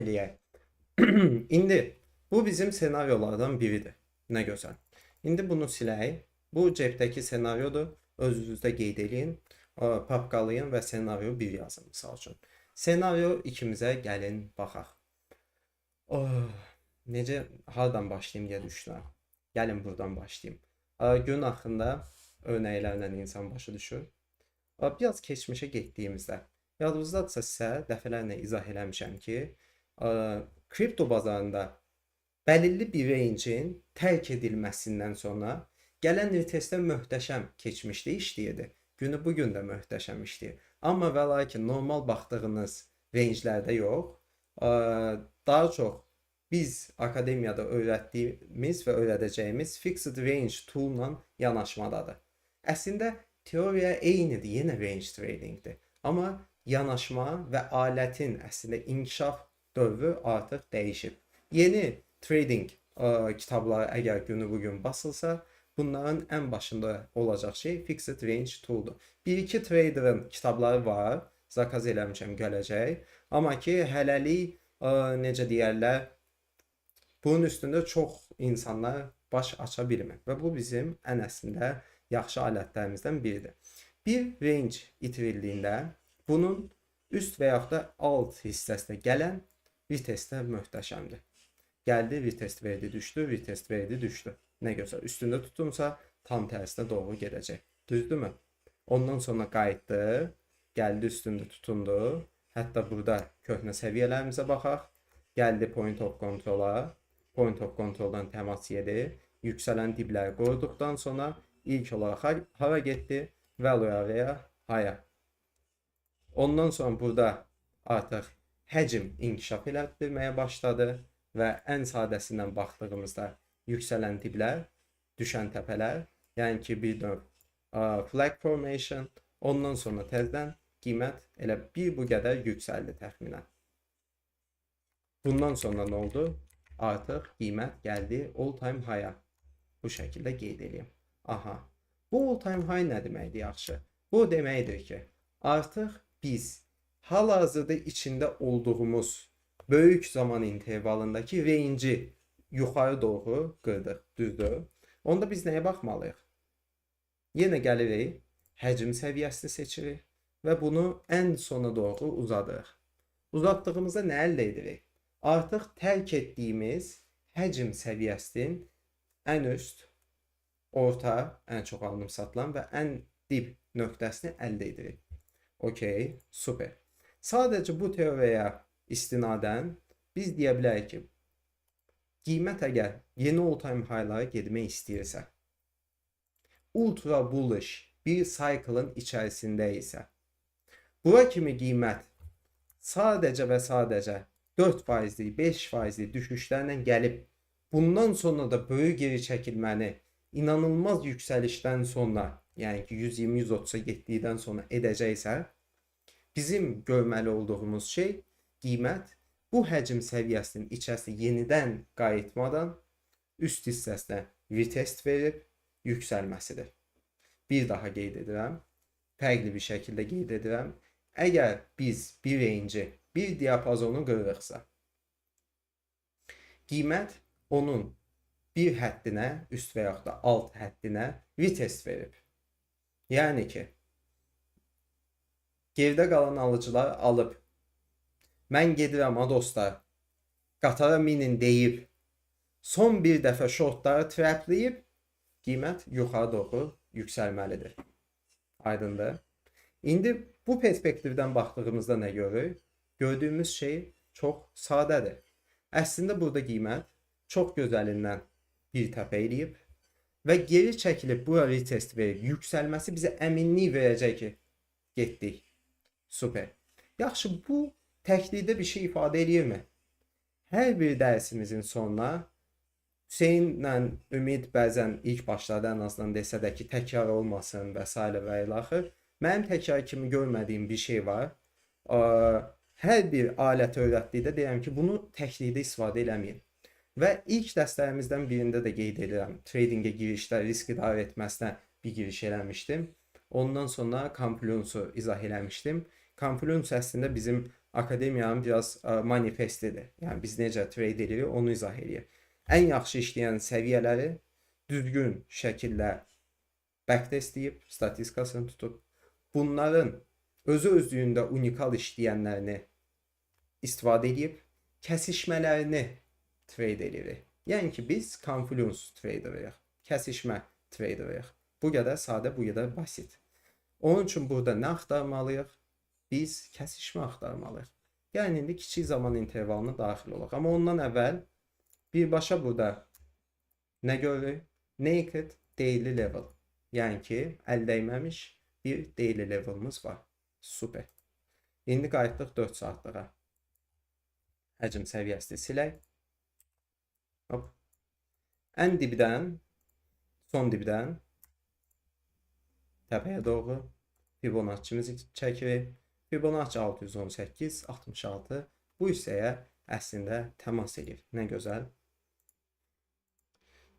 Eləyək. İndi bu bizim senaryolardan biridir. Nə gözəl. İndi bunu silək. Bu cebdəki senaryodur. Özünüzdə qeyd eləyin, papkalayın və senaryo 1 yazın misal üçün. Senaryo 2-mizə gəlin baxaq. Oh, necə, hardan başlayım deyə düşünürəm. Gəlin buradan başlayım. Gün axında örnəklərlə insan başa düşür. Biraz keçmişə getdiyimizdə, yadınızdadırsa, sizə dəfələrlə izah eləmişəm ki, kripto bazarında bəlirli bir range-in tərk edilməsindən sonra gələn retestə möhtəşəm keçmişdə işləyirdi. Günü bu gün də möhtəşəm işləyir. Amma və lakin normal baxdığınız range-lərdə yox, daha çox biz akademiyada öyrətdiyimiz və öyrədəcəyimiz fixed range tool-la yanaşmadadır. Əslində teoriya eynidir, yenə range tradingdir. Amma yanaşma və alətin əslində inkişaf dövrü artıq dəyişib. Yeni trading kitabları əgər günü bu gün basılsa, bunların ən başında olacaq şey fixed range tool'dur. Bir-iki traderın kitabları var, zakaz eləmişəm, gələcək. Amma ki hələlik necə deyərlər, bunun üstündə çox insanlar baş aça bilmir və bu bizim ən əslində yaxşı alətlərimizdən biridir. Bir range itirildiyində bunun üst və yaxud da alt hissəsinə gələn retestlər möhtəşəmdir. Gəldi, retest verdi, düşdü, retest verdi, düşdü. Nə gözəl. Üstündə tutunsa tam tərsinə doğru gedəcək. Düzdürmü? Ondan sonra qayıtdı, gəldi, üstündə tutundu. Hətta burada köhnə səviyyələrimizə baxaq. Gəldi point of control-a. Point of control-dan təmas yedi. Yüksələn dibləri qoruduqdan sonra ilk olaraq hara getdi? Value area high-a. Ondan sonra burada artıq həcm inkişaf elətdirməyə başladı və ən sadəsindən baxdığımızda yüksələn diblər, düşən təpələr, yəni ki, bir növ flag formation, ondan sonra təzədən qiymət elə bir bu qədər yüksəldi təxminən. Bundan sonra nə oldu? Artıq qiymət gəldi all time high-a. Bu şəkildə qeyd eləyim. Aha. Bu all time high nə deməkdir yaxşı? Bu o deməkdir ki, artıq biz hal-hazırda içində olduğumuz böyük zaman intervalındakı range'i yuxarı doğru qırdıq, düzdür? Onda biz nəyə baxmalıyıq? Yenə gəlirik, həcm səviyyəsini seçirik və bunu ən sona doğru uzadırıq. Uzatdığımızda nə əldə edirik? Artıq tərk etdiyimiz həcm səviyyəsinin ən üst, orta, ən çox alınıb satılan və ən dib nöqtəsini əldə edirik. Okey, super. Sadəcə bu teoriyaya istinadən biz deyə bilərik ki, qiymət əgər yeni all time high-lara getmək istəyirsə, ultra bullish bir cycle-ın içərisində isə, bura kimi qiymət sadəcə və sadəcə 4 faizlik, 5 faizlik düşüşlərlə gəlib, bundan sonra da böyük geri çəkilməni inanılmaz yüksəlişdən sonra, yəni ki 120-130-a getdikdən sonra edəcəksə, bizim görməli olduğumuz şey qiymət bu həcm səviyyəsinin içərisində yenidən qayıtmadan üst hissəsinə retest verib yüksəlməsidir. Bir daha qeyd edirəm. Fərqli bir şəkildə qeyd edirəm. Əgər biz bir range'i, bir diapazonu qırırıqsa, qiymət onun bir həddinə, üst və yaxud da alt həddinə retest verib. Yəni ki, geridə qalan alıcılar alıb, "Mən gedirəm ha dostlar, qatara minin" deyib, son bir dəfə shortları trapləyib, qiymət yuxarı doğru yüksəlməlidir. Aydındır? İndi bu perspektivdən baxdığımızda nə görürük? Gördüyümüz şey çox sadədir. Əslində burada qiymət çox gözəlindən bir təpə eləyib və geri çəkilib bura retest verib yüksəlməsi bizə əminlik verəcək ki, getdik. Super. Yaxşı, bu təklikdə bir şey ifadə eləyirmi? Hər bir dərsimizin sonuna Hüseynlə Ümid bəzən ilk başlarda ən azından desə də ki, təkrar olmasın və s. və ilaxır. Mənim təkrar kimi görmədiyim bir şey var. Hər bir alət öyrətdikdə deyirəm ki, bunu təklikdə istifadə eləməyin. Və ilk dərslərimizdən birində də qeyd edirəm. Tradingə girişdə risk idarə etməsinə bir giriş eləmişdim. Ondan sonra Confluence-u izah eləmişdim. Confluence əslində bizim Akademiyanın biraz manifestidir. Yəni biz necə trade edirik, onu izah eləyir. Ən yaxşı işləyən səviyyələri düzgün şəkildə backtestləyib, statistikasını tutub, bunların özü özlüyündə unikal işləyənlərini istifadə edib, kəsişmələrini trade edirik. Yəni ki, biz confluence traderıyıq. Kəsişmə traderıyıq. Bu qədər sadə, bu qədər basit. Onun üçün burada nə axtarmalıyıq? Biz kəsişmə axtarmalıyıq. Yəni indi kiçik zaman intervalına daxil olaq. Amma ondan əvvəl birbaşa burada nə görürük? Naked daily level. Yəni ki, əl dəyməmiş bir daily level'ımız var. Super. İndi qayıtdıq 4 saatlığa. Həcm səviyyəsini silək. Hop. Ən dibdən, son dibdən təpəyə doğru Fibonacci-mizi çəkirik. Fibonacci 618, 66 bu hissəyə əslində təmas edir. Nə gözəl.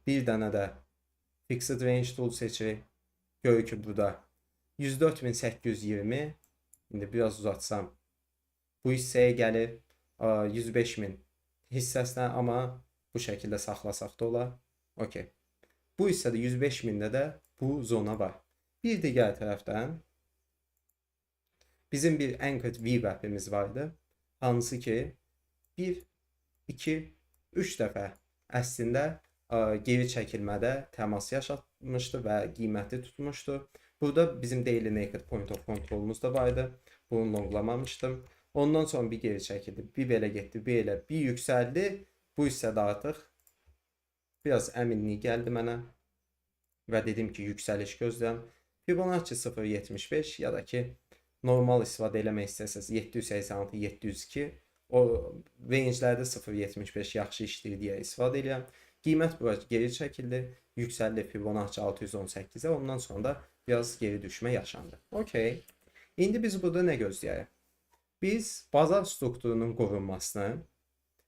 Bir dənə də Fixed Range Tool seçirik. Görürük ki, burada 104.820, indi biraz uzatsam bu hissəyə gəlir. 105.000 hissəsinə, amma bu şəkildə saxlasaq da olar. Okay. Bu hissədə 105.000-də də bu zona var. Bir digər tərəfdən bizim bir Anchored VWAP-imiz vardı. Hansı ki 1, 2, 3 dəfə əslində geri çəkilmədə təmas yaşatmışdı və qiyməti tutmuşdu. Burada bizim Daily Naked Point of Control'umuz da vardı. Bunu longlamamışdım. Ondan sonra bir geri çəkildi, bir belə getdi, bir elə, bir yüksəldi. Bu hissədə artıq biraz əminlik gəldi mənə və dedim ki, yüksəliş gözləyirəm. Fibonacci 0.75 ya da ki, normal istifadə eləmək istəsəz 786, 702, o rangelərdə 0.75 yaxşı işləyir deyə istifadə edirəm. Qiymət bura geri çəkildi, yüksəldi Fibonacci 618-ə, ondan sonra da biraz geri düşmə yaşandı. Okay. İndi biz burada nə gözləyirik? Biz bazar strukturunun qorunmasını,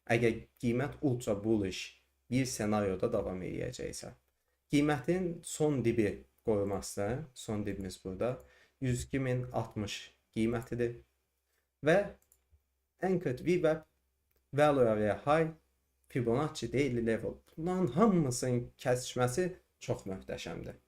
əgər qiymət ultra bullish bir senaryoda davam eləyəcəksə, qiymətin son dibi qorumasını, son dibimiz burada 102.060 qiymətidir və Anchored VWAP, Value Area High, Fibonacci Daily Level, bunların hamısının kəsişməsi çox möhtəşəmdir.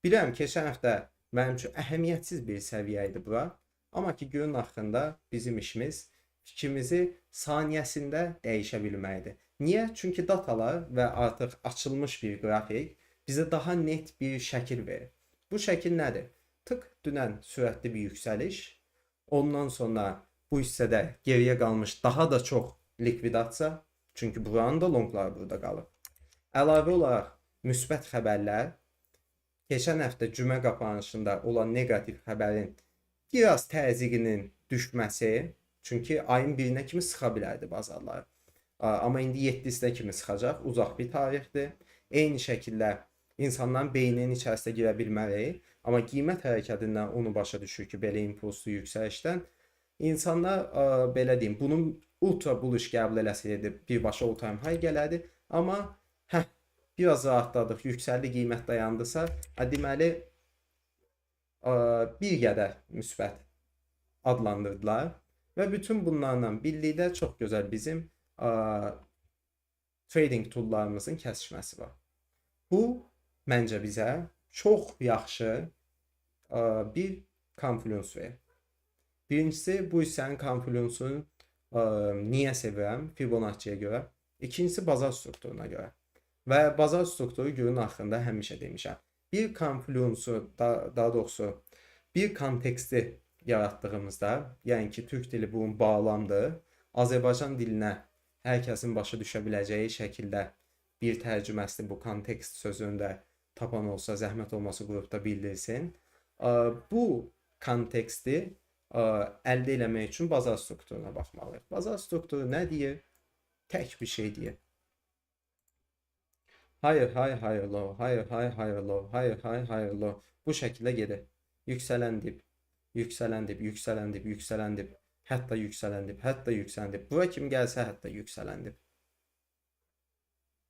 Bilirəm, keçən həftə mənim üçün əhəmiyyətsiz bir səviyyə idi bura. Amma ki, günün axırında bizim işimiz fikrimizi saniyəsində dəyişə bilməkdir. Niyə? Çünki datalar və artıq açılmış bir qrafik bizə daha net bir şəkil verir. Bu şəkil nədir? Tık dünən sürətli bir yüksəliş, ondan sonra bu hissədə geriyə qalmış daha da çox likvidasiya, çünki buranın da longları burada qalıb. Əlavə olaraq müsbət xəbərlər, keçən həftə cümə qapanışında olan neqativ xəbərin biraz təzyiqinin düşməsi, çünki ayın 1-nə kimi sıxa bilərdi bazarları. Amma indi 7-sinə kimi sıxacaq, uzaq bir tarixdir. Eyni şəkildə insanların beyninin içərisində girə bilmərik, amma qiymət hərəkətindən onu başa düşür ki, belə impulslu yüksəlişdən insanlar belə deyim, bunun ultra bullish qəbul eləsəydi birbaşa all time high gələrdi, amma hə, biraz rahatladıq, yüksəldi, qiymət dayandısa, deməli bir qədər müsbət adlandırdılar və bütün bunlarla birlikdə çox gözəl bizim trading toollarımızın kəsişməsi var. Bu məncə bizə çox yaxşı bir confluence verir. Birincisi, bu hissənin confluence-unu niyə sevirəm? Fibonacci-yə görə. İkincisi, bazar strukturuna görə. Və bazar strukturu günün axırında həmişə demişəm. Bir confluence-u, daha doğrusu bir konteksti yaratdığımızda, yəni ki, türk dili bunun bağlamdır. Azərbaycan dilinə hər kəsin başa düşə biləcəyi şəkildə bir tərcüməsini bu kontekst sözünü də tapan olsa, zəhmət olmasa qrupda bildirsin. Bu konteksti əldə eləmək üçün bazar strukturuna baxmalıyıq. Bazar strukturu nə deyir? Tək bir şey deyir. Higher high, higher low, higher high, higher low, higher high, higher low. Bu şəkildə gedir. Yüksələn dib, yüksələn dib, yüksələn dib, yüksələn dib, hətta yüksələn dib, hətta yüksələn dib. Bura kim gəlsə, hətta yüksələn dib.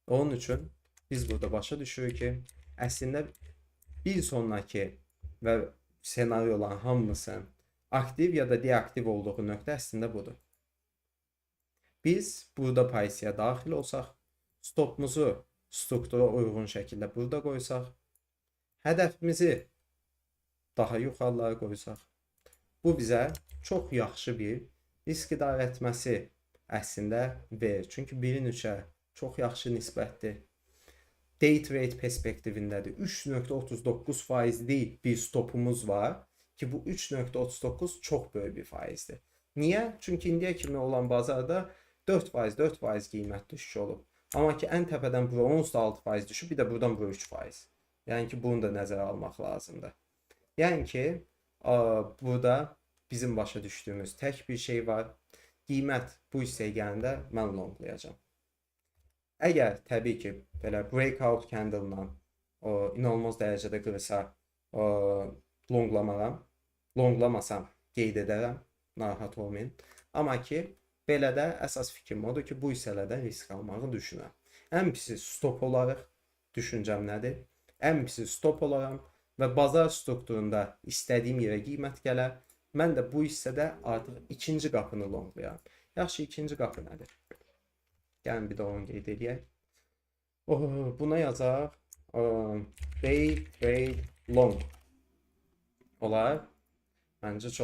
Onun üçün biz burada başa düşürük ki, əslində bir sonraki və senaryoların hamısının Aktiv ya da deaktiv olduğu nöqtə əslində budur. Biz burada pozisiyaya daxil olsaq, stopumuzu struktura uyğun şəkildə burada qoysaq, hədəfimizi daha yuxarılara qoysaq, bu bizə çox yaxşı bir risk idarə etməsi əslində verir. Çünki 1-in 3-ə çox yaxşı nisbətdir. Day trade perspektivindədir. 3.39 faizlik bir stopumuz var ki, bu 3.39 çox böyük bir faizdir. Niyə? Çünki indiyə kimi olan bazarda 4%, 4% qiymət düşüşü olub. Amma ki, ən təpədən bura 10.6% düşüb, bir də buradan bura 3%. Yəni ki, bunu da nəzərə almaq lazımdır. Yəni ki, burada bizim başa düşdüyümüz tək bir şey var. Qiymət bu hissəyə gələndə mən longlayacağam. Əgər təbii ki, belə breakout candle-la o inanılmaz dərəcədə qırsa, o, longlamaram. Longlamasam qeyd edərəm. Narahat olmayın. Amma ki, belə də əsas fikrim odur ki, bu hissələrdən risk almağı düşünürəm. Ən pisi stop olaraq düşüncəm nədir? Ən pisi stop olaram və bazar strukturunda istədiyim yerə qiymət gələr. Mən də bu hissədə artıq ikinci qapını longlayaram. Yaxşı, ikinci qapı nədir? Gəlin bir də onu qeyd eləyək. Oh, buna yazaq. Day trade long. Olar. Məncə çox